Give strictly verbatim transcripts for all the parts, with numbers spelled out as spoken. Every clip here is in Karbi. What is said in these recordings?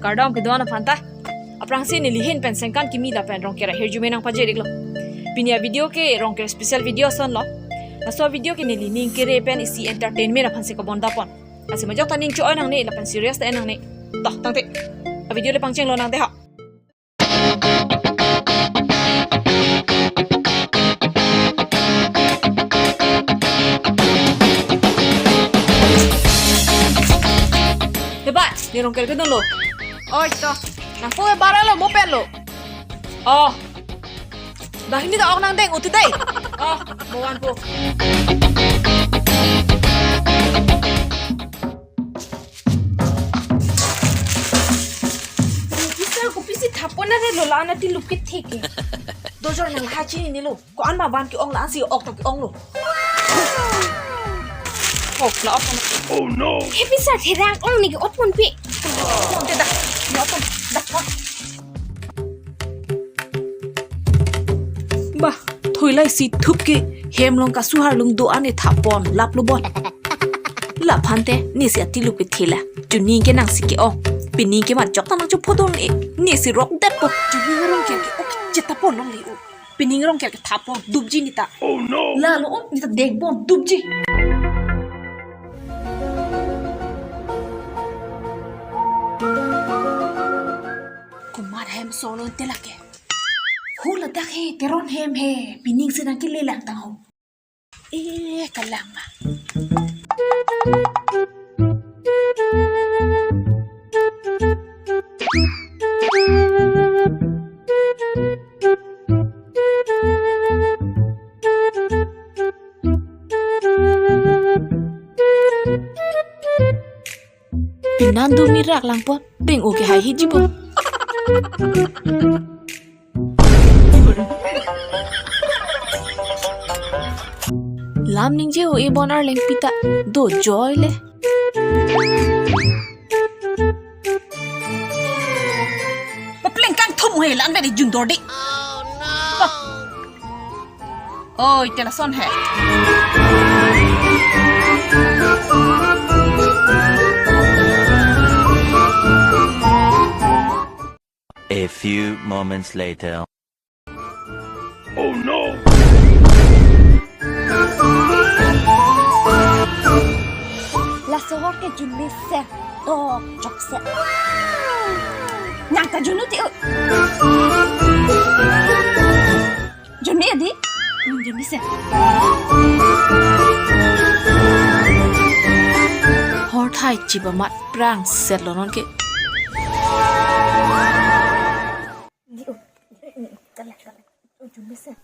Kardom kedo-an aphan ta. Aphrangsi neli hin pen sengkan kimi lapen Rongker ahirjume nangpajir-iklo. Pini avideo ke Rongker special video asonlo. Laso avideo ke neli ning kere pen isi entertainment aphansi kabondapon. Lasi majok ta ning cho-oi nangne lapen serious ta nangne. To, tangte. Avideo le pangchenglo nangte ha. Hebat, ne Rongker kedunlo. Oi, to. Nangpo hebat lo, mo pen lo. Oh. Dah ini dah orang nang deng, utu deh. Oh, mo vanpo. Bisa kopisi thapon na re lo la na ti lupit theke. Dojor nang hachi ni lo. Ko-an ma van ke-ong la si ok ta ke-ong lo. Ok la ok. Oh no. He bisa therang ong ni ke opon pi. Ong te dah. Ni opon. Dah. Bah, thoilai si thup ke hem along kasu arlung do-an ne thapon laplo bon. Laphante nesi atilu ke thela. Chuning ke nangsi ke-ong. Pining ke mat jok ta nang chuphodun e. Nesi rokdet po. Chuning Rongker ke ok chetapon longle u. Pining Rongker ke thapon dupji neta. Oh no. Lalo o neta dekbon dupji. Komat hem solo te lake. Hu ladak he, Teron hem he, pining si nangkelelang tang ho. Eh, kalang ma. Pinan do mirak langpo, beng o ke hai hiji po. Lam ningje o-e bon arleng pita, do joy le. Papleng kangthum he lan veri jundor di. Oi, te lason he. A few moments later. Oh no! Laso ahor ke junmesen. Tok chokse. Nang ta jun-u ti o. Junme adi? Hmm, junmesen. Hor thai chiba mat prangsetlo non ke. Di o. Kala, kala. O, junmesen.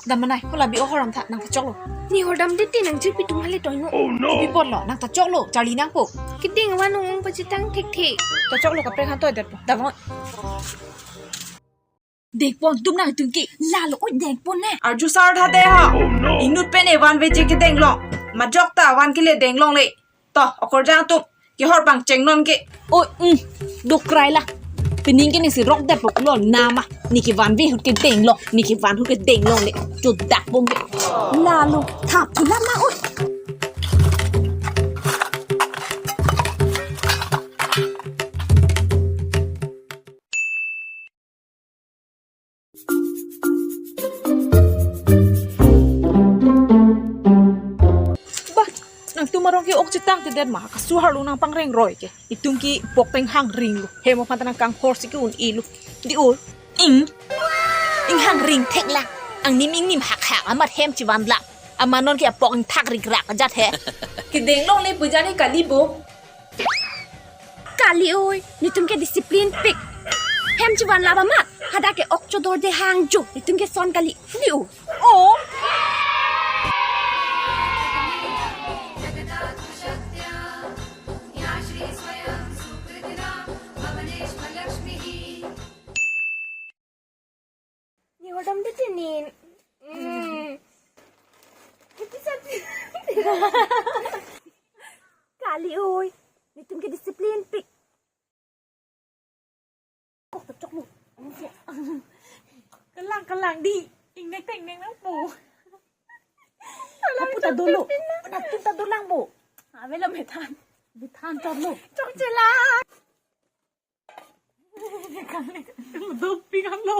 Dam manai, ko labi o horam tha, nang ta choklo. Ne hordam det te nang jirpi atum hale toino. Oh no! Kopi apotlo, nang ta choklo, charli nangpo. Keding avan ong ong pachethang thekthe. Ta choklo kaprek han toidetpo. Dam oi. Dengpon atum nangtum ke, lalo oi dengpon ne. Arju sar tha de ha. Oh no! Inut pen evan veje kedenglong. Majok ta van kele denglongle. To, okorjang atum. Kehor pangcheng non ke. Oi, mm, dokrai la. Pining ke nesi rokdet po kulo nama. Ne kevan ve ahut kedenglong. Ne kevan ahut kedenglongle. Chodak bom ke. Lalo, thap pula ma oi. Bah, nangtum arong ke ok chetangtedet ma, kasu arlung nangpangreng roi ke. Itum ke pok penghang ringlo. Hem aphan ta nangkanghor si ke-un-elo. Di o, ing. Inghang ring thek lang. Angnim ingnim hakhak amat hem chevan lang. Amat non ke apok ingthak rikrak ajat he. Kedenglongle pu jani kali bo. Kali oi, netum ke discipline pik. Hem chevan laba mat, hadak ke ok chodor de hang jo, netum ke son kali. Di o. O. Ne hordam det te nin. Hmm. Kali oi. Netum ke discipline pik. Choklo. Kelang, kelang, dei. Ingnek ta ingnek nangpo. Hapu ta dolo. Nangtum ta dolang bo. Avelo methan. Methan choklo. Chokchelang. Dopik alo.